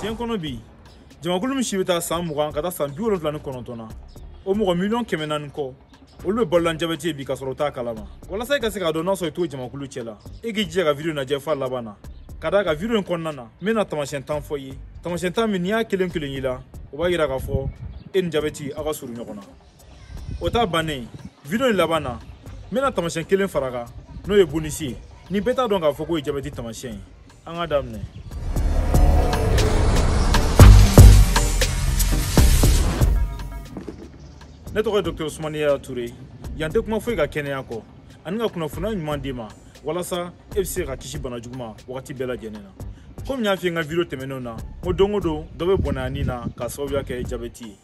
Diɲɛ kɔnɔ bi, jamakulu min si bɛ taa san 20 ka taa san 79 na, o mɔgɔ 400 000 kɔ, olu bɛ balola ni jabɛti ye bi ka sɔrɔ u t'a kalama. Walasa i ka se k'a dɔn n'a sɔrɔ i t'o jamakulu cɛ la, e k'i jija ka video lajɛ f'a laban na. Ka d'a kan video in kɔnɔna na, n bɛna taamasiyɛn 10 fɔ i ye. Taamasiyɛn 10 min n'i y'a kelen kelen y'i la, o b'a yira k'a fɔ e ni jabɛti aw ka surun ɲɔgɔn na. O t'a bannen, video in laban na, n bɛna taamasiyɛn kelen fara a kan, n'o ye bonus ye. Ni bɛɛ t'a dɔn k'a fɔ k'o ye jabɛti taamasiyɛn ye. An k'a daminɛ. Ne tɔgɔ ye Docteur Ousmane Yaya Toure. Yan tɛ kuma foyi ka kɛnɛya kɔ ani ka kunnafoniya ɲuman d'i ma walasa e bɛ se ka kisi bana jugu ma wagati bɛɛ lajɛlen na. Komi n y'a f'i ye n ka video tɛmɛnenw na, n ko don o don dɔ bɛ bɔnɛ a nin na k'a sababuya kɛ jabɛti ye.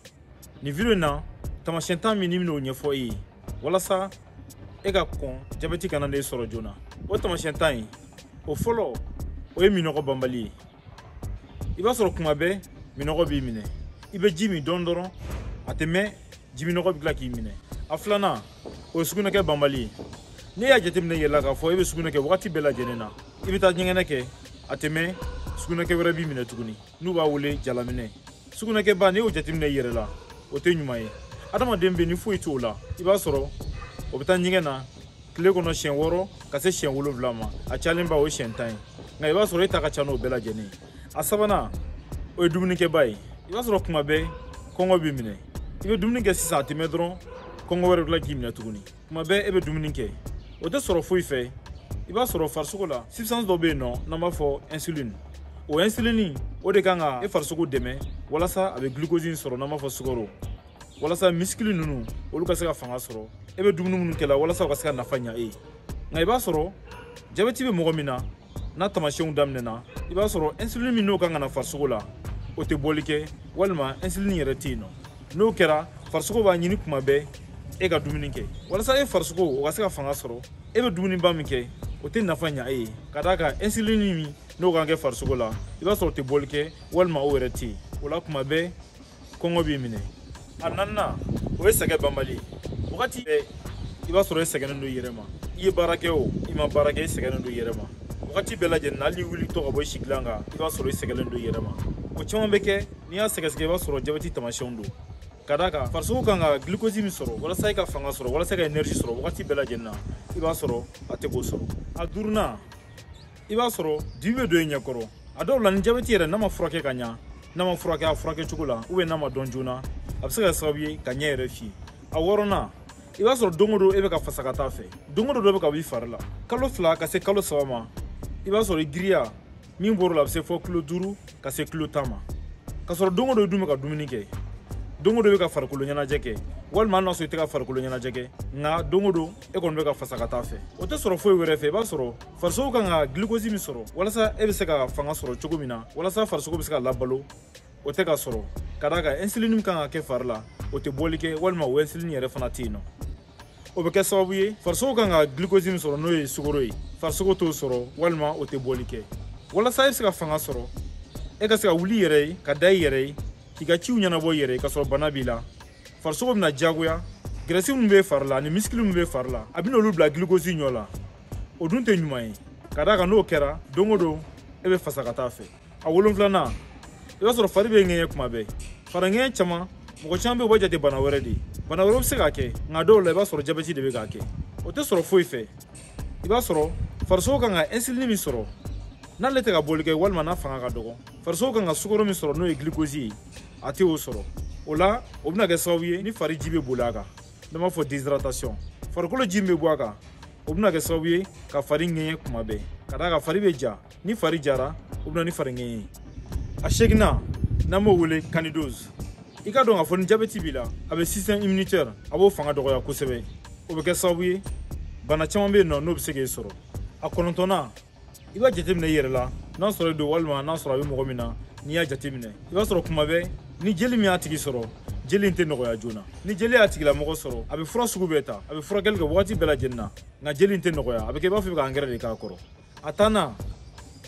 Nin video in na, taamasiyɛn 10 min ni n bɛn'o ɲɛfɔ e ye walasa e ka kɔn jabɛti kana n'e sɔrɔ joona. O taamasiyɛn 10 in, o fɔlɔ, o ye minɔgɔ banbali ye. I b'a sɔrɔ kuma bɛɛ minɔgɔ b'i minɛ. I bɛ ji min dɔɔni dɔrɔn, a tɛ mɛn, jiminɔgɔ bɛ tila k'i minɛ. A filanan, o ye sugunɛkɛ banbali ye. N'i y'a jateminɛ i yɛrɛ la k'a fɔ e bɛ sugunɛ kɛ wagati bɛɛ lajɛlen na, i bɛ taa ɲɛgɛnɛ kɛ, a tɛ mɛn, sugunɛkɛ wɛrɛ b'i minɛ tuguni, n'u b'a wele jalaminɛ. Sugunɛkɛba, n'i y'o jateminɛ i yɛrɛ la, o tɛ ɲuman ye. Adamaden bɛ ni foyi t'o la, i b'a sɔrɔ o bɛ taa ɲɛgɛn na tile kɔnɔ siɲɛ 6 ka se siɲɛ 7 ma, a cayalenba o ye siɲɛ 10 ye. Nka i b'a sɔrɔ e ta ka ca n'o bɛɛ lajɛlen ye. A sabanan, o ye dumunikɛba ye. I b'a sɔrɔ kuma bɛɛ kɔngɔ b'i minɛ. I bɛ dumuni kɛ sisan, a tɛ mɛn dɔrɔn kɔngɔ wɛrɛ bɛ tila k'i minɛ tuguni. Kuma bɛɛ e bɛ dumuni kɛ, o tɛ sɔrɔ foyi fɛ. I b'a sɔrɔ farisogo la substance dɔ bɛ yen nɔ n'an b'a fɔ insuline. O insuline, o de kan ka e farisogo dɛmɛ walasa a bɛ glucose in sɔrɔ n'an b'a fɔ sukaro, walasa muscle ninnu olu ka se ka fanga sɔrɔ. E bɛ dumuni minnu kɛ la walasa u ka se ka nafa ɲa e ye. Nka i b'a sɔrɔ jabɛti bɛ mɔgɔ min na, n'a taamasiyɛnw daminɛna, i b'a sɔrɔ insuline min n'o kan ka na farisogo la, o tɛ bɔli kɛ, walima insuline yɛrɛ tɛ yen nɔ. N'o kɛra, farisogo b'a ɲini kuma bɛɛ e ka dumuni kɛ walasa e farisogo o ka se ka fanga sɔrɔ. E bɛ dumuniba min kɛ, o tɛ nafa ɲa e ye, ka d'a kan insuline min n'o kan kɛ farisogo la, i b'a sɔrɔ o tɛ bɔli kɛ, walima o yɛrɛ tɛ yen. O la kuma bɛɛ kɔngɔ b'i minɛ. A naaninan, o ye sɛgɛn banbali ye. Wagati bɛɛ i b'a sɔrɔ e sɛgɛnnen don i yɛrɛ ma. I ye baara kɛ o, i ma baara kɛ, i sɛgɛnnen don i yɛrɛ ma. Wagati bɛɛ lajɛlen na, hali n'i wulitɔ ka bɔ i sigilan kan, i b'a sɔrɔ i sɛgɛnnen don i yɛrɛ ma. O caman bɛ kɛ, n'i y'a sɛgɛsɛgɛ, i b'a sɔrɔ jabɛti taamasiyɛnw don. Ka d'a kan farisogo kan ka glucose min sɔrɔ walasa i ka fanga sɔrɔ, walasa i ka énergie sɔrɔ wagati bɛɛ lajɛlen na, i b'a sɔrɔ a tɛ k'o sɔrɔ. A duurunan, i b'a sɔrɔ dimi bɛ don i ɲɛkɔrɔ. A dɔw la ni jabɛti yɛrɛ n'a ma furakɛ ka ɲa, n'a ma furakɛ a furakɛ cogo la, ou bien n'a ma dɔn joona, a bɛ se ka kɛ sababu ye ka ɲɛ yɛrɛ fiye. A wɔɔrɔnan, i b'a sɔrɔ don o don e bɛ ka fasa ka taa fɛ, don o don dɔ bɛ ka bɔ i fari la. Kalo 2 ka se kalo 3 ma, i b'a sɔrɔ i giriya min bɔr'o la a bɛ se fɔ kilo 5 ka se kilo 10 ma. Ka sɔrɔ don o don i dun bɛ ka dumuni kɛ, don o don i bɛ ka farikolo ɲɛnajɛ kɛ, walima hali n'a sɔrɔ i tɛ ka farikolo ɲɛnajɛ kɛ, nka don o don e kɔni bɛ ka fasa ka taa fɛ. O tɛ sɔrɔ foyi wɛrɛ fɛ. I b'a sɔrɔ farisogo kan ka glucose min sɔrɔ walasa e bɛ se ka fanga sɔrɔ cogo min na, walasa farisogo bɛ se ka labalo, o tɛ ka sɔrɔ. Ka d'a kan insuline min kan ka kɛ fari la, o tɛ bɔli kɛ, walima o insuline yɛrɛ fana tɛ yen nɔ. O bɛ kɛ sababu ye farisogo kan ka glucose min sɔrɔ, n'o ye sukaro ye, farisogo t'o sɔrɔ, walima o tɛ bɔli kɛ. Walasa e bɛ se ka fanga sɔrɔ, e ka se ka wuli i yɛrɛ ye, ka da i yɛrɛ ye, k'i ka ciw ɲɛnabɔ i yɛrɛ ye ka sɔrɔ bana b'i la, farisogo bɛna diyagoya graisse minnu bɛ fari la ani muscle minnu bɛ fari la, a bɛna olu bila glucose ɲɔ la. O dun tɛ ɲuman ye. Ka d'a kan n'o kɛra, don o don e bɛ fasa ka taa fɛ. A wolonfilanan, i b'a sɔrɔ fari bɛ ŋɛɲɛ kuma bɛɛ. Fari ŋɛɲɛ caman, mɔgɔ caman bɛ yen u b'a jate bana wɛrɛ de ye. Bana wɛrɛ bɛ se k'a kɛ, nka dɔw la i b'a sɔrɔ jabɛti de bɛ k'a kɛ. O tɛ sɔrɔ foyi fɛ. I b'a sɔrɔ farisogo kan ka insuline min sɔrɔ, n'ale tɛ ka bɔli kɛ walima n'a fanga ka dɔgɔ, farisogo kan ka sukaro min sɔrɔ n'o ye glucose ye, a tɛ o sɔrɔ. O la o bɛna kɛ sababu ye ni fari ji bɛ boli a kan, n'an b'a fɔ déshydratation. Farikolo ji min bɛ bɔ a kan, o bɛna kɛ sababu ye ka fari ŋɛɲɛ kuma bɛɛ. Ka d'a kan fari bɛ ja, ni fari jara, o bɛna ni fari ŋɛɲɛ ye. A seginnan, n'an b'o wele candidose. I ka dɔn k'a fɔ ni jabɛti b'i la, a bɛ système immunitaire, a b'o fanga dɔgɔya kosɛbɛ. O bɛ kɛ sababu ye bana caman bɛ yen nɔ n'o bɛ se k'e sɔrɔ. A kɔnɔntɔnnan, i b'a jateminɛ i yɛrɛ la, n'a sɔrɔ e don walima n'a sɔrɔ a bɛ mɔgɔ min na, n'i y'a jateminɛ, i b'a sɔrɔ kuma bɛɛ ni jeli min y'a tigi sɔrɔ, jeli in tɛ nɔgɔya joona. Ni jeli y'a tigilamɔgɔ sɔrɔ, a bɛ fura sugu bɛɛ ta, a bɛ furakɛli kɛ wagati bɛɛ lajɛlen na, nka jeli in tɛ nɔgɔya, a bɛ kɛ i b'a fɔ i bɛ ka angɛrɛ de k'a kɔrɔ. A tannan,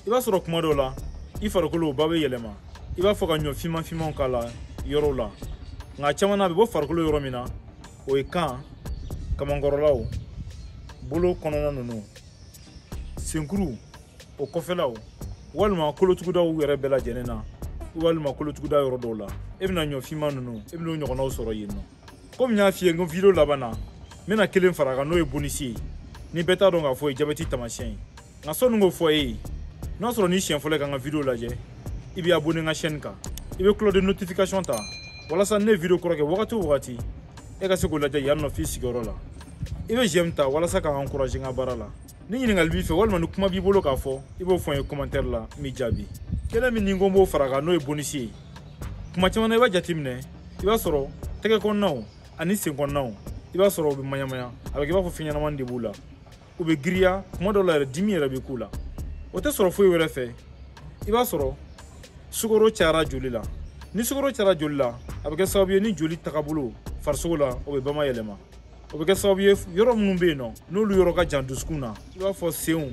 i b'a sɔrɔ kuma dɔw la i farikolo ba bɛ yɛlɛma, i b'a fɔ ka ɲɔ finman finmanw k'a la yɔrɔw la, nka a caman na a bɛ bɔ farikolo yɔrɔ min na, o ye kan, kamankɔrɔlaw, bolo kɔnɔna ninnu, senkuru, o kɔfɛlaw, walima kolotugudaw yɛrɛ bɛɛ lajɛlen na. Walima kolotuguda yɔrɔ dɔw la, e bɛna ɲɔfinma ninnu, e bɛn'o ɲɔgɔnnaw sɔrɔ yen nɔ. Komi n y'a f'i ye n ko video laban na, n bɛna kelen fara a kan, n'o ye bonisi ye. Ni bɛɛ t'a dɔn k'a fɔ o ye jabɛti taamasiyɛn ye, nka sɔnni k'o fɔ e ye, n'a sɔrɔ ni siɲɛ fɔlɔ ye ka n ka video lajɛ, i b'i abonné n ka chaîne kan, i bɛ cloche de notification ta walasa ne ye video kura kɛ wagati o wagati, e ka se k'o lajɛ yan nɔ f'i sigiyɔrɔ la. I bɛ j'aime ta walasa ka encourager n ka baara la. Ni ɲininkali b'i fɛ walima ni kuma b'i bolo k'a fɔ, i b'o fɔ n ye commentaire la, n b'i jaabi. Kelen min ni n ko n b'o fara a kan, n'o ye bonisi ye. Kuma caman na, i b'a jateminɛ, i b'a sɔrɔ tɛgɛ kɔnɔnaw ani sen kɔnɔnaw, i b'a sɔrɔ u bɛ maɲamaya, a bɛ kɛ i b'a fɔ fɛn ɲɛnamani de b'u la, u bɛ giriya, kuma dɔw la yɛrɛ dimi yɛrɛ bɛ k'u la. O tɛ sɔrɔ foyi wɛrɛ fɛ, i b'a sɔrɔ sukaro cayara joli la. Ni sukaro cayara joli la, a bɛ kɛ sababu ye ni joli tagabolo farisogo la, o bɛ bama yɛlɛma. O bɛ kɛ sababu ye yɔrɔ minnu bɛ yen nɔ, n'olu yɔrɔ ka jan dusukun na, i b'a fɔ senw,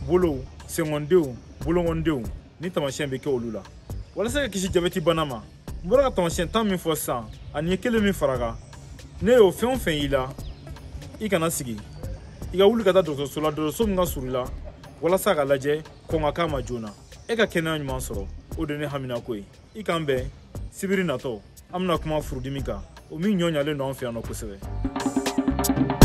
bolow, senkɔnidenw, bolokɔnidenw, ni taamasiyɛn bɛ kɛ olu la. Walasa ka kisi jabɛti bana ma, n bɔra ka taamasiyɛn 10 min fɔ sisan, ani ye kelen min fara kan, ne y'o fɛn o fɛn y'i la, i kana sigi, i ka wuli ka taa dɔgɔtɔrɔso la, dɔgɔtɔrɔso min ka surun i la, walasa k'a lajɛ kɔn ka k'a ma joona. E ka kɛnɛya ɲuman sɔrɔ, o de ye ne haminako ye. I k'an bɛn sibiri natɔ, an bɛna kuma furudimi kan, o min ɲɔ ɲalen don an fɛ yan nɔ kosɛbɛ.